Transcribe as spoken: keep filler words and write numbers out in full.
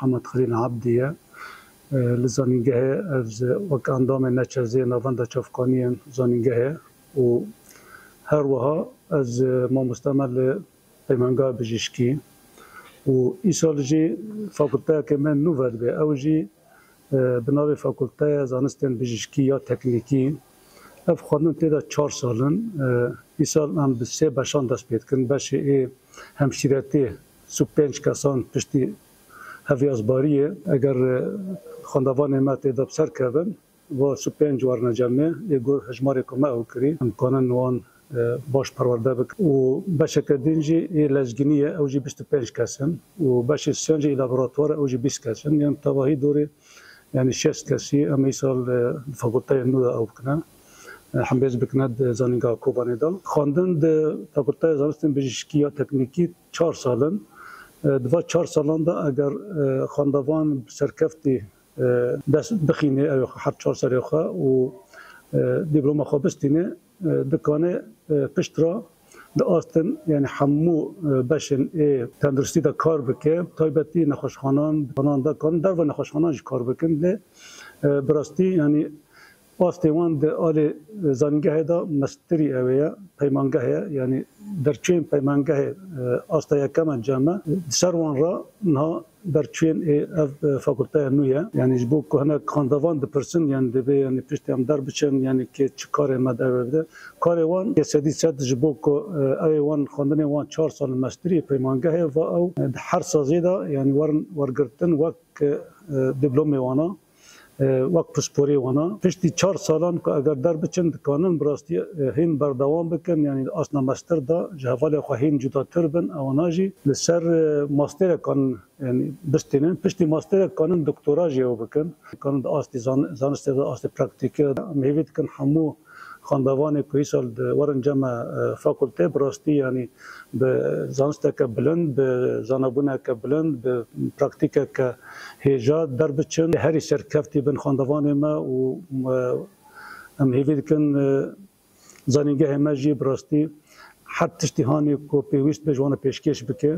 Hemed Xelîl Ebdî ye. E, li zanîngehê ez wek endamê neçezê Navenda Çavkaniyên Zanîngehê û her wiha ez, e, mamoste me li Peymangeha Bijîşkî û îsal jî fakulteyeke me nû vedibe. Ew jî, e, bi navê Fakulteya Zanistên Bijîşkî ya Teknîkî. Ev xwendin tê de çar sal in. E, îsal em bi sê beşan dest pê dikin. Beşê ê hemşîretê sî û pênc kesan piştî heviyazbariyê, eger, e, xwendevanê me tê de bi ser kevin, va sî û pênc werine cemê, ê got hejmarê ku me ew kirî, em kanin wan, e, baş perwerde bikin. Û beşeke din jî ê lezginî ye, ew jî bîst û pênc kes in. Û beşê siyan jî ê laboratuwar e, ew jî bîst kes in. Yanî tevahî dorê, yanî şêst kesî, em îsal, e, di fakulteyê nû de ew bikine. E, hembêz bikine di Zanîngeha Kobanê de. Xwendin di Fakulteya Zanistên Bijîşkî ya Teknîkî çar sal in. E, di va çar salan de eger, e, xwendevan bi serkeftî, e, dest bixîne, ew her çar serê xwe û, e, dîploma xwe bistîne, e, dikane, e, pişt re di astin, yanî hemû, e, beşên ê tenduristî de kar bike, taybetî nexweşxanan, xanan de kan derve nexweşxanan jî kar bikin. Lê, e, bi rastî, yanî astê wan di alê, e, zanîngehê de mestirî ew ê ye, peymangeh e, yanî derçûyên peymangehê, e, asta yekem e cem e. Di ser wan re niha derçûyên ê ev, e, fakulteya nû ye. Yanî ji bo ku hinek xwendevan dipirsin, yanî divê, yanî piştî em derbiçin, yanî kê çi karê me di ew ê bide. Karê wan yê sedî sed ji bo ku, e, ew ê wan xwendinê wan çar sal mestirî peymangehê va ew, e, di her sazê de, yanî werin wergirtin wek, e, dîplomê wana, e, wek pisporê wana. Piştî çar salan ku eger derbiçin, dikanin bi rastî, e, hîn berdewam bikin, yanî di asna mestir de ji hevalê xwe hîn cudatir bin, ewana jî li ser, e, mastêrek kanin, yanî bistînin. Piştî mastêrek kanin doktora jî ew bikin. Kanin di astî zan-, zanistê de, astê praktîkê de. Em hêvî dikin hemû xwendevanê ku îsal di werin cem e, e, fakulte, bi rastî, yanî bi zanisteke bilind, bi zanabûneke bilind, bi praktîkeke hêja derbiçin. Herî serkeftî bin xwendevanê me û, e, em hêvî dikin, e, zanîngehê me jî bi rastî her tiştî hanê ku pêwîst be ji wan re pêşkêş bike.